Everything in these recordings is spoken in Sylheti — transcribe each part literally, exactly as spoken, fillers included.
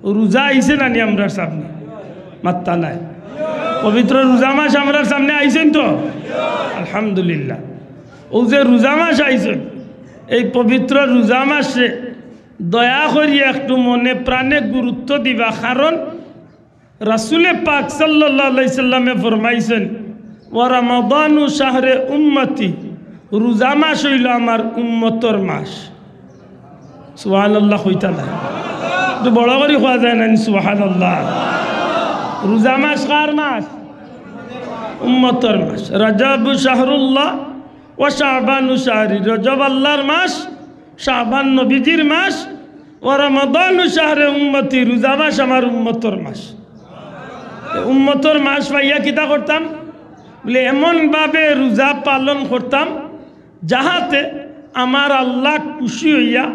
রোজা আইছে না নি আমরার সামনে? মাত্তা নাই। পবিত্র রোজা মাস আমরার সামনে আইছইন তো? আলহামদুলিল্লাহ। অউ যে রোজা মাস আইছইন, এই পবিত্র রোজা মাসে দয়া করি একটু মনে প্রাণে গুরুত্ব দিবা, কারণ রাসূলে পাক সাল্লাল্লাহু আলাইহি সাল্লামে ফরমাইছইন, "ওয়া রামাদানু শাহরে উম্মতি", রোজা মাস অইলো আমার উম্মতর মাস। সুবহানাল্লাহ কইতা না? একটু বড় করি কওয়া যায় না নি সুবহানাল্লাহ? রোজা মাস কার মাস? উম্মতর মাস। "রজবু শাহরুল্লাহ ওয়া শাবানু শাহরি", রজব আল্লাহর মাস, শাবান নবীজির মাস, "ওয়া রামাদানু শাহরে উম্মতি", রোজা মাস আমার উম্মতর মাস। তে উম্মতর মাস পাইয়া কিতা করতাম? বলে, এমনভাবে রোজা পালন করতাম, যাহাতে আমার আল্লাহ খুশি অইয়া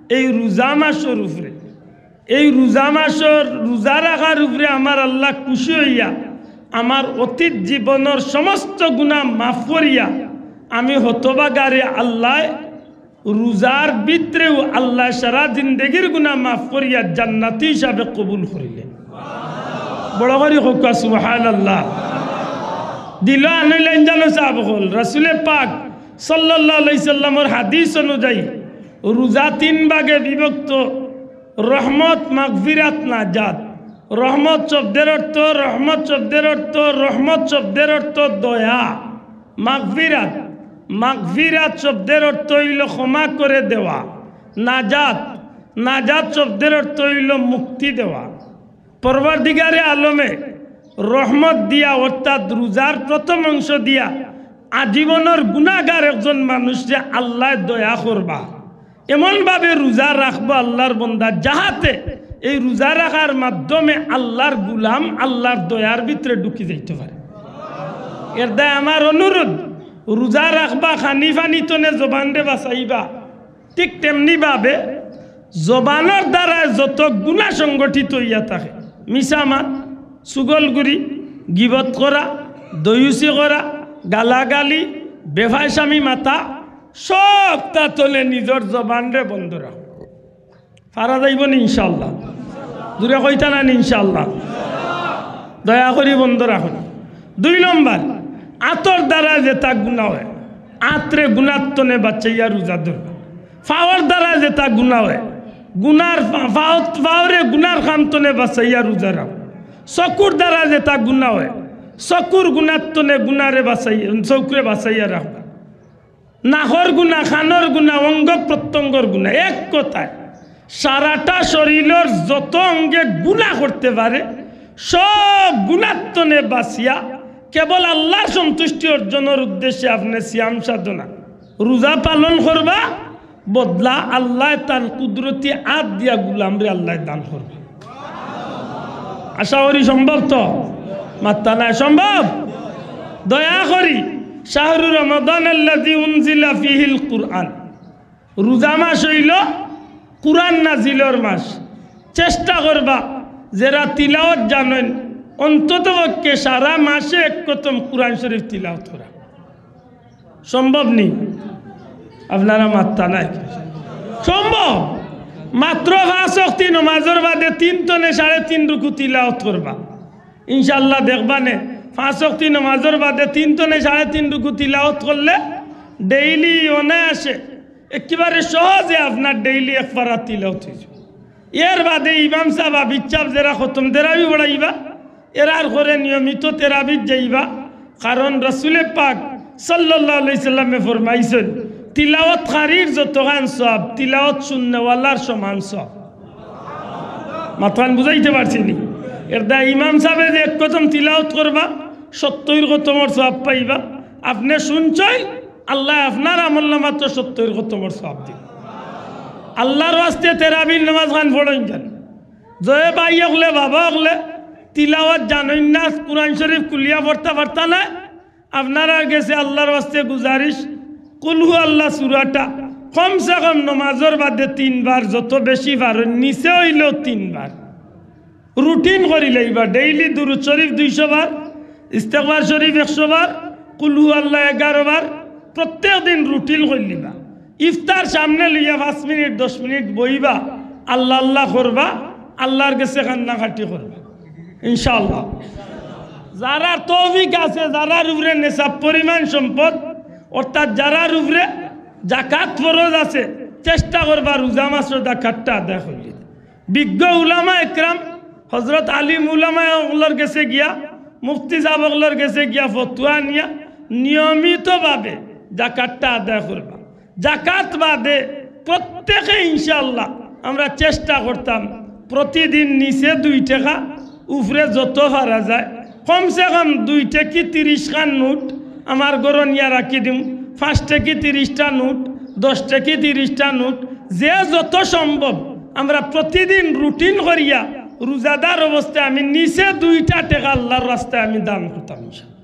এই রোজা মাসর উপরে, এই রোজা মাসর রোজা রাখার উপরে আমার আল্লাহ খুশি অইয়া আমার অতীত জীবনর সমস্ত গুনাহ মাফ করিয়া আমি হতভাগারে আল্লায় রোজার ভিতরেউ আল্লায় সারা জিন্দেগির গুনাহ মাফ করিয়া জান্নাতি হিসাবে কবুল করিলে। বড় করি কউক্কা সুবহানাল্লাহ। দিল আনইলাইন জানো সাব অকল, রাসূলে পাক সাল্লাল্লাহু আলাইহি সাল্লামর হাদিস অনুযায়ী রোজা তিন ভাগে বিভক্ত, রহমত, মাগফিরাত, নাজাত। রহমত শব্দের অর্থ, রহমত শব্দের অর্থ, রহমত শব্দের অর্থ দয়া। মাগফিরাত, মাগফিরাত শব্দের অর্থ অইলো ক্ষমা করে দেওয়া। নাজাত, নাজাত শব্দের অর্থ অইলো মুক্তি দেওয়া। পরওয়ারদিগারে আলমে রহমত দিয়া, অর্থাৎ রোজার প্রথম অংশ দিয়া আজীবনর গুনাগার একজন মানুষরে আল্লায় দয়া করবা, এমনভাবে রোজা রাখবো আল্লাহর বন্দা, যাহাতে এই রোজা রাখার মাধ্যমে আল্লাহর গুলাম আল্লাহর দয়ার ভিতরে ঢুকি যাইতে পারে। এর দায় আমার অনুরোধ, রোজা রাখবা, খানি পানি তনে জবানরে বাঁচাইবা, ঠিক তেমনি ভাবে জবানর দ্বারায় যত গুনাহ সংগঠিত অইয়া থাকে, মিছা মাত, চুগলখুরি, গিবত করা, দয়ুসি করা, গালাগালি, বেফায়সামি মাতা, সবতা তনে নিজর জবানরে বন্ধ রাখো। পারা যাইবো নি ইনশাআল্লাহ? জুরে কইতা না নি ইনশাআল্লাহ? দয়া করি বন্ধ রাখো। দুই নম্বর, আতর দ্বারা যেতা গুনাহ অয়, আতরে গুনার তনে বাঁচাইয়া রোজা ধরবা। পাওর দ্বারা যেতা গুনাহ অয়, গুনার পা-, পাও-, পাওরে গুনার কাম তনে বাঁচাইয়া রোজা রাখো। চকুর দ্বারা যেতা গুনাহ অয়, চকুর গুনার তনে গুনারে বাঁচাইয়া, চকুরে বাঁচাইয়া রাখবা। নাকর গুনা, কানর গুনা, অঙ্গ প্রত্যঙ্গর গুনা, এক কথায় সারাটা শরীরর যত অঙ্গে গুনা করতে পারে, সব গুনার তনে বাঁচিয়া কেবল আল্লাহর সন্তুষ্টি অর্জনর উদ্দেশ্যে আপনে সিয়াম সাধনা, রোজা পালন করবা, বদলা আল্লায় তান কুদরতি আত দিয়া গুলামরে আল্লায় দান করবা। আশা করি সম্ভব তো? মাত্তা নাই, সম্ভব? দয়া করি, শাহরু রমাদান আল্লাযী উনজিলা ফীহিল কুরআন, রোজা মাস অইলো কুরআন নাজিলর মাস। চেষ্টা করবা, যেরা তিলাওয়াত জানইন, অন্তত পক্ষে সারা মাসে এক খতম কুরআন শরীফ তিলাওয়াত করা। সম্ভব নি? আপনারা মাত্তা নাই। সম্ভব। মাত্র পাঁচ ওয়াক্তি নমাজর বাদে তিন তনে সাড়ে তিন রুকু তিলাওয়াত করবা। ইনশাআল্লাহ দেখবা নে, পাঁচ ওয়াক্তি নমাজর বাদে তিন তনে সাড়ে তিন রুকু তিলাওয়াত করলে daily অনায়াসে, একেবারে সহজে আপনার daily এক পারা তিলাওয়াত অইযিবো। এর বাদে ইমাম সাব, হাফিজ সাব যেরা খতম তেরাবি পড়াইবা, এরার ঘরে নিয়মিত তেরাবিত যাইবা, কারণ রাসূলে পাক সাল্লাল্লাহু আলাইহি সাল্লামে ফরমাইছইন, তিলাওয়াতকারীর যতখান সওয়াব, তিলাওয়াত শুননেওয়ালার সমান সওয়াব। মাতখান বুঝাইতে পারছি নি? এর দায় ইমাম সাবে যে এক খতম তিলাওয়াত করবা, সত্তইর খতমর সওয়াব পাইবা। আপনে শুনছইন, আল্লায় আপনার আমলনামাত সত্তইর খতমর সওয়াব দিবা। আল্লাহর ওয়াস্তে তেরাবির নমাজখান পড়ইন যান। যে ভাই অকলে, বাবা অকলে তিলাওয়াত জানইন না, কুরআন শরীফ খুলিয়া পড়তা পারতা না, আপনারার গেছে আল্লাহর ওয়াস্তে গুজারিশ, কুল হু আল্লাহ সূরাটা কমসে কম নমাজর বাদে তিনবার, যত বেশি পারইন, নিচে অইলেও তিনবার। Routine করি লইবা, daily দুরূদ শরীফ দুইশো বার, ইস্তেগফার শরীফ একশো বার, কুল হু আল্লাহ এগারো বার, প্রত্যেক দিন routine করি লইবা। ইফতার সামনে লইয়া পাঁচ মিনিট, দশ মিনিট বইবা, আল্লাহ আল্লাহ করবা, আল্লাহর গেছে কান্নাকাটি করবা ইনশাআল্লাহ। যারার তৌফিক আছে, যারার উপরে নেশাব পরিমাণ সম্পদ, অর্থাৎ যারার উপরে জাকাত ফরজ আছে, চেষ্টা করবা রোজা মাসর জাকাতটা আদায় করিয়া। বিজ্ঞ উলামা একরাম, হযরত আলিম উলামা অকলর গেছে গিয়া, মুফতি সাব অকলর গেছে গিয়া ফতুয়া নিয়া নিয়মিতভাবে জাকাতটা আদায় করবা। জাকাত বাদে প্রত্যেকে ইনশাআল্লাহ আমরা চেষ্টা করতাম প্রতিদিন নিচে দুই টেকা, উপরে যত পারা যায়, কমসে কম দুই টেকি তিরিশ খান নোট আমার ঘরো নিয়া রাখি দিমু, পাঁচ টেকি তিরিশটা নোট, দশ টেকি তিরিশটা নোট, যে যত সম্ভব আমরা প্রতিদিন রুটিন করিয়া রোজাদার অবস্থায় আমি নিচে দুইটা টেকা আল্লাহর রাস্তায় আমি দান করতাম ইনশাআল্লাহ।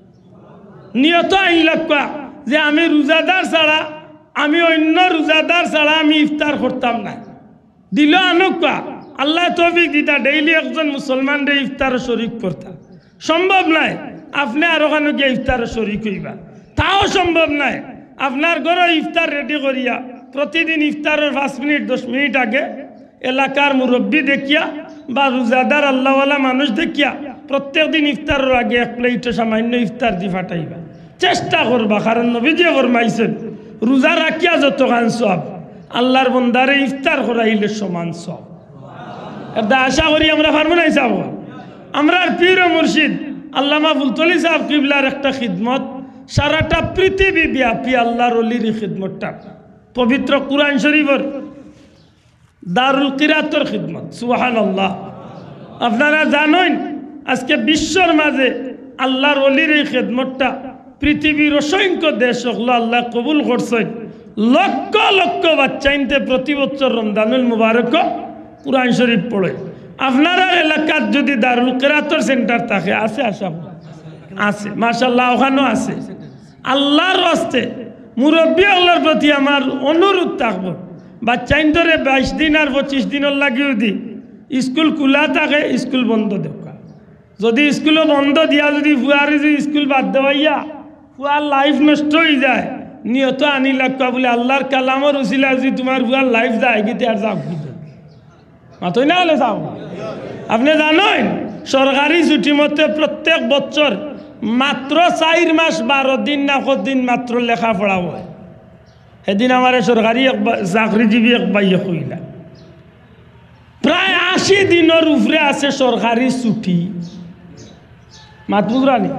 নিয়ত আইন লাগবা যে আমি রোজাদার ছাড়া, আমি অন্য রোজাদার ছাড়া আমি ইফতার করতাম না। দিল আনউক্কা, আল্লায় তৌফিক দিতা, ডেইলি একজন মুসলমানরে ইফতারো শরিক করতা। সম্ভব নায়, আপনে আরো কানো গিয়া ইফতারো শরিক অইবা, তাও সম্ভব নায়। আপনার ঘরো ইফতার রেডি করিয়া প্রতিদিন ইফতারর পাঁচ মিনিট, দশ মিনিট আগে এলাকার মুরব্বি দেখিয়া বা রোজাদার আল্লাহওয়ালা মানুষ দেখিয়া প্রত্যেক দিন ইফতারর আগে এক প্লেটো সামান্য ইফতার দি ফাটাইবা। চেষ্টা করবা, কারণ নবীজিয়ে ফরমাইছইন, রোজা রাখিয়া যতখান সওয়াব, আল্লাহর বন্দারে ইফতার করাইলে সমান সওয়াব। এরদায় আশা করি আমরা পারমু নানি সাব? আমরার পীর ও মুর্শিদ আল্লামা ফুলতলি সাব কিবলার একটা খিদমত, সারাটা পৃথিবী ব্যাপী আল্লাহর অলির এই খিদমতটা। পবিত্র কুরআন শরীফর দারুল কিরাতর খিদমত, সুবহানাল্লাহ। আপনারা জানইন, আজকে বিশ্বর মাঝে আল্লাহর অলির এই খিদমতটা পৃথিবীর অসংখ্য দেশ অকলো আল্লায় কবুল করছইন। লক্ষ লক্ষ বাচ্চাইন্তে প্রতি বছর রমজানুল মুবারকো কুরআন শরীফ পড়ইন। আপনারার এলাকাত যুদি দারুল কিরাতর সেন্টার থাকে, আছে আশা করি? আছে, মাশাআল্লাহ, অখানো আছে। আল্লাহর ওয়াস্তে মুরব্বি অকলর প্রতি আমার অনুরোধ থাকবো, বাচ্চাইন্তরে বাইশ দিন আর পঁচিশ দিনর লাগি যুদি স্কুল খুলা থাকে, স্কুল বন্ধ দেউক্কা। যুদি স্কুলো বন্ধ দিয়া যুদি ফুয়ারে যুদি স্কুল বাদ দেওয়াইয়া ফুয়ার লাইফ নষ্ট অইযায়, নিয়ত আনি লাগবা বুলে আল্লাহর কালামর উসিলায় যুদি তুমার ফুয়ার লাইফ যায়গি, তে আর যাউক। মাতইন না অইলে সাব। আপনে জানইন, সরকারি ছুটি মতে প্রত্যেক বছর মাত্র চাইর মাস বারো দিন না কত দিন মাত্র লেখাপড়া অয়। হেদিন আমারে সরকারি এক বা-, চাকরিজীবী এক ভাইয়ে কইলা, প্রায় আশি দিনর উপরে আছে সরকারি ছুটি। মাত বুঝরা নি?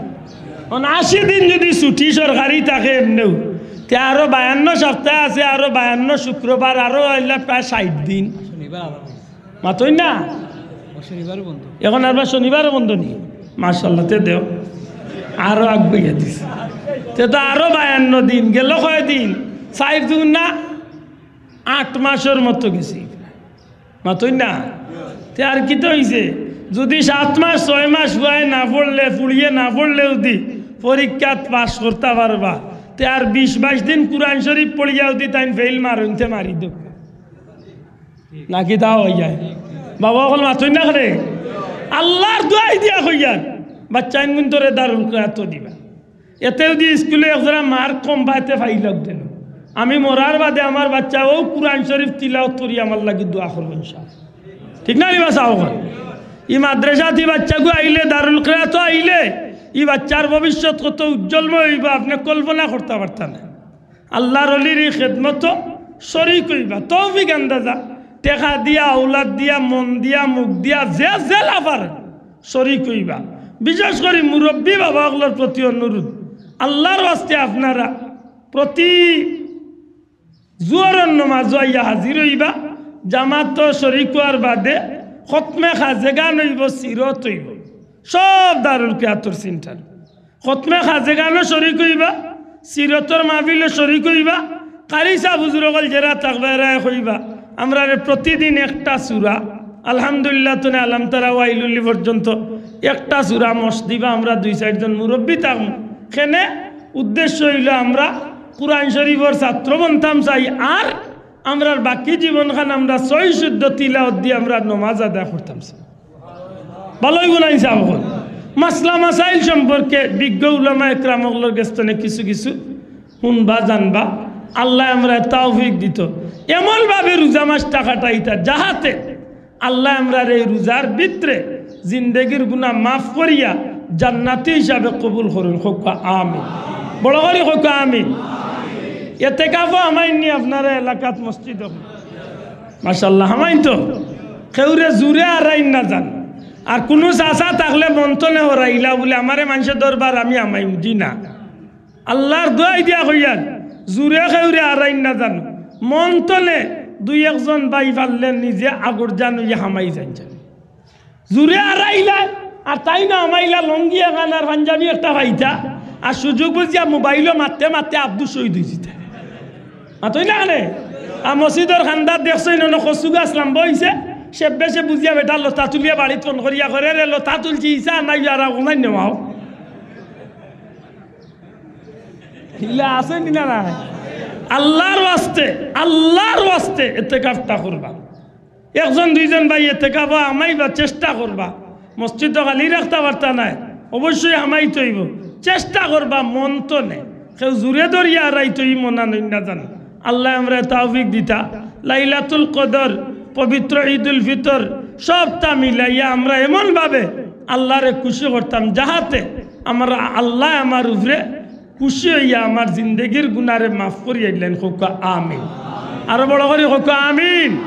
অখন আশি দিন যুদি ছুটি সরকারি থাকে এমনেও, তে আরো বায়ান্ন সপ্তাহ আছে, আরো বায়ান্ন শুক্রবার, আরো অইলা প্রায় ষাইট দিন। মাতইন না? অখন আরবার শনিবারও বন্ধ নি? মাশাআল্লাহ, তে দেও। আরো আগুয়াইয়া দিছে। তে তো আরো বায়ান্ন দিন, গেল কয় দিন? চাইর দুগুণ না আট মাসর মতো গেছে। মাতইন না? তে আর কিতা অইছে? যুদি সাত মাস, ছয় মাস ফুয়ায় না পড়লে, ফুড়িয়ে না পড়লে যুদি পরীক্ষাত পাস করতা পারবা, তে আর বিশ বাইশ দিন কুরআন শরীফ পড়িয়া যুদি তাইন ফেইল মারইন, তে মারি দেউক। নাকি তাও অইযায়? বাবা অকল মাতইন না কেনে? আল্লাহর দোয়াই দিয়া কইয়ার, বাচ্চাইনগুইন্তরে দারুল কিরাতো দিবা। এতে যুদি স্কুলো একজরা মার্ক কম পায়, তে পাইলাউক যেন। আমি মরার বাদে আমার বাচ্চায় অউ কুরআন শরীফ তিলাওত করি আমার লাগি দোয়া করবো ইনশাআল্লাহ। ঠিক না নি বা সাব অকল? ই মাদ্রাসাত ই বাচ্চাগু আইলে, দারুল কিরাতো আইলে, ই বাচ্চার ভবিষ্যৎ কত উজ্জ্বলময় অইবো, আপনে কল্পনা করতা পারতা না। আল্লাহর অলির ই খেদমতো শরিক অইবা, তৌফিক আন্দাজা, টেকা দিয়া, আওলাদ দিয়া, মন দিয়া, মুখ দিয়া, যে যেলা পারইন শরিক অইবা। বিশেষ করি মুরব্বি বাবা অকলর প্রতি অনুরোধ, আল্লাহর ওয়াস্তে আপনারা প্রতি জোহরর নমাজো আইয়া হাজির অইবা। জামাতো শরিক অওয়ার বাদে খতমে খাজেগান অইবো, সিরত অইবো, সব দারুল কিরাতর সেন্টার। খতমে খাজেগানো শরিক অইবা, সিরতর মাহফিলো শরিক অইবা, কারি সাব হুজুর অকল যেরা থাকবা এরায় কইবা, আমরারে প্রতিদিন একটা সূরা, আলহামদুলিল্লাহ তনে আলাম তারা ওয়াইলুল্লি পর্যন্ত একটা সূরা মশ দিবা, আমরা দুই চাইরজন মুরব্বি থাকমু। কেনে উদ্দেশ্য অইলো আমরা কুরআন শরীফর ছাত্র বনতাম চাই, আর আমরার বাকি জীবনখান আমরা সহি শুদ্ধ তিলাওত দি আমরা নমাজ আদায় করতাম চাই। ভালা অইবো না নি সাব অকল? মাসলা মাসাইল সম্পর্কে বিজ্ঞ উলামা একরাম অকলর গেছ তনে কিছু কিছু হুনবা জানবা। আল্লায় আমরারে তৌফিক দিতো, এমন ভাবে রোজা মাসটা কাটাইতা যাহাতে আল্লায় আমরার এই রোজার ভিতরে জিন্দেগির গুনাহ মাফ করিয়া জান্নাতি হিসাবে কবুল করুন। কউক্কা আমিন। বড় করি কউক্কা আমিন। এতেকাফো হামাইননি আপনারা এলাকাত মসজিদ? মাশাআল্লাহ, হামাইন তো। কেউরে জুরে আরাইন না যান। আর কুনু চাচা থাকলে মন তনে হরাইলা বুলে, "আমারে মানষে দরবার, আমি হামাইমু দি না।" আল্লার দোয়াই দিয়া কইয়ার, জুরে কেউরে আরাইন না যান। মন তনে দুই একজন ভাই পারলে নিজে আগর জান অইয়া হামাই যাইন যান। জুরে আরাইলা, আর তাইন না হামাইলা, লুঙ্গি এখান আর পাঞ্জাবি একটা পাইতা, আর সুযোগ বুঝিয়া মোবাইলো মাততে মাততে আব্দুস শহীদ অইযিতা। মাতইন না কেনে? আর মসজিদর কান্দাত দেখছইন, অনো কচু গাছ লাম্বা অইছে, সে বেশে বুঝিয়া বেটা লতা তুলিয়া বাড়িত ফোন করিয়া কয়, "রে লতা তুলছি, ইছা নাই আর কোনাই নেওয়াও।" ইলা আছে নি না নাই? আল্লার ওয়াস্তে, আল্লার ওয়াস্তে এতেকাফটা করবা। একজন দুইজন ভাই এতেকাফো হামাইবা, চেষ্টা করবা। মসজিদ তো খালি রাখতা পারতা নায়, অবশ্যই হামাইতে অইবো। চেষ্টা করবা মন তনে। কেউ জুরে ধরিয়া আরাইতো ই মনা নইন না যান। আল্লায় আমরারে তৌফিক দিতা। লাইলাতুল কদর, পবিত্র ঈদুল ফিতর, সবটা মিলাইয়া আমরা এমনভাবে আল্লারে খুশি করতাম, যাহাতে আমরা আল্লায় আমার উপরে খুশি অইয়া আমার জিন্দেগির গুনারে মাফ করিয়া দিলাইন। কউক্কা আমিন। আরো বড় করি কউক্কা আমিন।